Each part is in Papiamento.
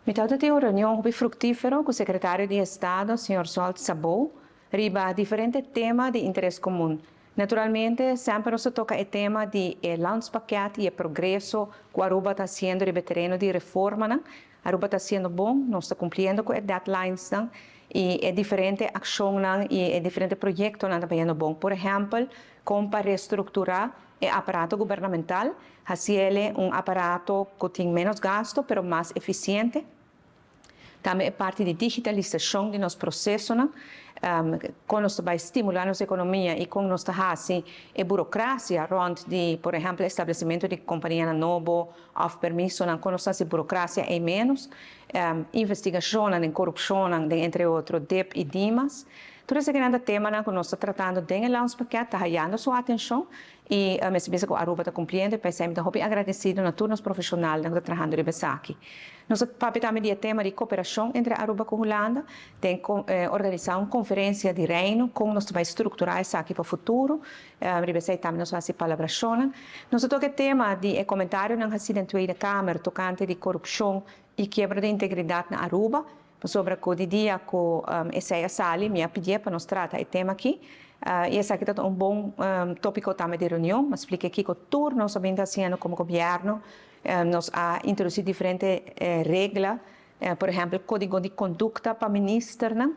Mi tabatin un reunion hopi fructifero cu secretario di Estado, señor Zsolt Szabó, riba diferente tema di interes comun. Naturalmente, semper nos a toca e tema di e landspakket y e progreso cu Aruba ta haciendo riba tereno di reformanan. Aruba ta haciendo bon, nos ta cumpliendo cu e deadlines y e diferente accionnan y e diferente proyectonan ta bayendo bon. Por ehempel, con pa reestructura e aparato gubernamental, haci'e un aparato cu tin menos gasto, pero mas eficiente. Tambe e parti di digitalisacion di nos procesonan, con nos ta bay stimula nos economia y con nos ta haci e burocracia rond di, por ehempel, establecimento di compania nobo of permiso, con nos ta haci burocracia e menos, investigacion di corupcion, entre otro, DIP y DIMAS. Tur esaki ta temanan cu nos ta tratando den e landspakket, ta hayando su atencion y mi ta pensa cu Aruba ta cumpliendo y semper ta agradecido na tur nos profesionalnan cu ta trahando riba esaki. Nos a papia tambe di tema di cooperacion entre Aruba cu Hulanda, tin organisa un conferencia di Reino, con nos ta bay structura esaki pa futuro, riba esey tambe nos a haci palabracion. Nos a toca e tema di comentarionan den Tweede Kamer tocante di corupcion y kiebra di integridad na Aruba, sobre cu dia cu esey a sali, mi a pidi pa nos trata e tema aki. Y esaki ta un bon topico tambe di reunion, m'a splica cu tur nos a bin haciendo como gobierno, nos a introduci diferente regla, por ehempel, codigo di conducta pa ministernan,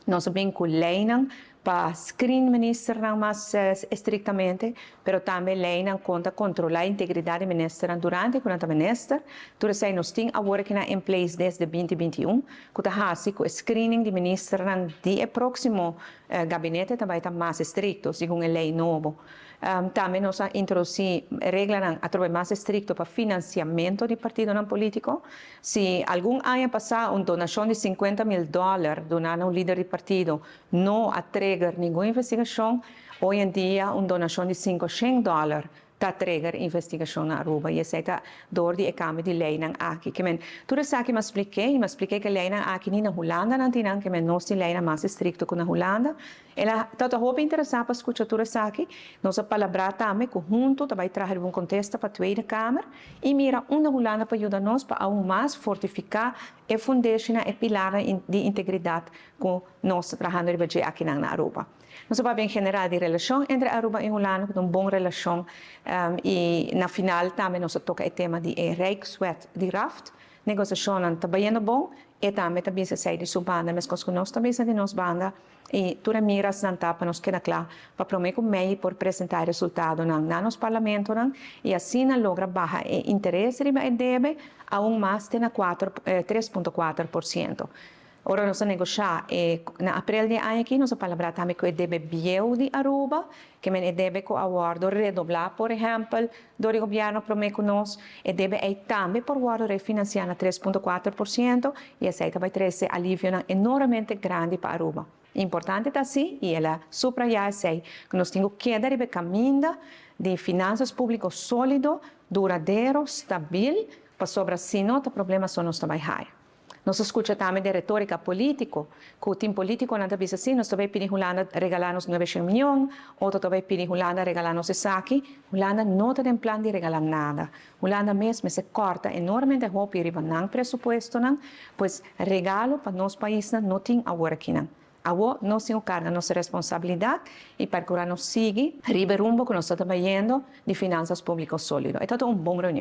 nos a bin cu leynan pa screen ministernan mas estrictamente, pero tambe leynan contra controla e integridad di minister durante cu ta minister. Tur esey nos tin awor aki na in place desde 2021, cu ta haci cu screening di ministernan di e proximo gabinete tambe ta mas estricto, segun e ley nobo. Tambe nos a introduci reglanan atrobe mas estricto pa financiamento di partidonan politico. Si algun aña pasa un donacion di 50 mil dollar duna na un lider di partido no a trigger ningun investigacion, hoy en dia un donacion di 500 dollar ta trigger investigacion na Aruba y esey ta door di e cambio di leynan aki. Kemen, tur esaki m'a splica, m'a splica cu e leynan aki ni na Hulanda nan tin nan, kemen nos tin leynan mas estricto cu na Hulanda. El a ta hopi interesa pa scucha tur esaki. Nos a palabra tambe cu hunto ta bay traha un contesta pa Tweede Kamer y mira unda Hulanda por yuda nos pa aun mas fortifica e foundation, e pilar di integridad cu nos ta trahando riba aki na Aruba. Nos a papia en general di relacion entre Aruba y Hulanda, cu un bon relacion, y na final tambe nos a toca e tema di e Rijkswet di RAFT. Negociacion ta bayendo bon y tambe ta bisa esey di su banda, mescos cu nos tambe di nos banda y tur mirasnan ta pa nos keda cla pa prome cu mei por presenta resultadonan na nos parlamentonan y asina logra baha e interes riba e debe aun mas te na 4, 3.4%. Ora nos a negocia na april di aña aki, nos a palabra tambe cu e debe bieu di Aruba, kemen e debe cu a wordo redobla, por ehempel, door di gobierno prome cu nos, e debe ey tambe por wordo refinancia na 3.4% y esey ta bay trece alivio enormemente grandi pa Aruba. Importante ta asina, y el a subraya esey, cu nos tin cu keda riba caminda di finanzas publico solido, duradero, stabil, pasobra si no ta problema so nos ta bay haya. Nos a scucha tambe di retorica politico, cu tin politiconan ta bisa asina, nos ta bay pidi Hulanda regala nos 900 miyon, otro ta bay pidi Hulanda regala nos esaki. Hulanda no tin plan di regala nada. Hulanda mes a corta enormemente hopi riba nan presupuestonan, pues regalo pa nos pais no tin awor aki nan. Awor nos tin carga nos responsabilidad y percura nos sigui riba rumbo cu nos ta trahando di finanzas publico solido. E ta un bon reunion.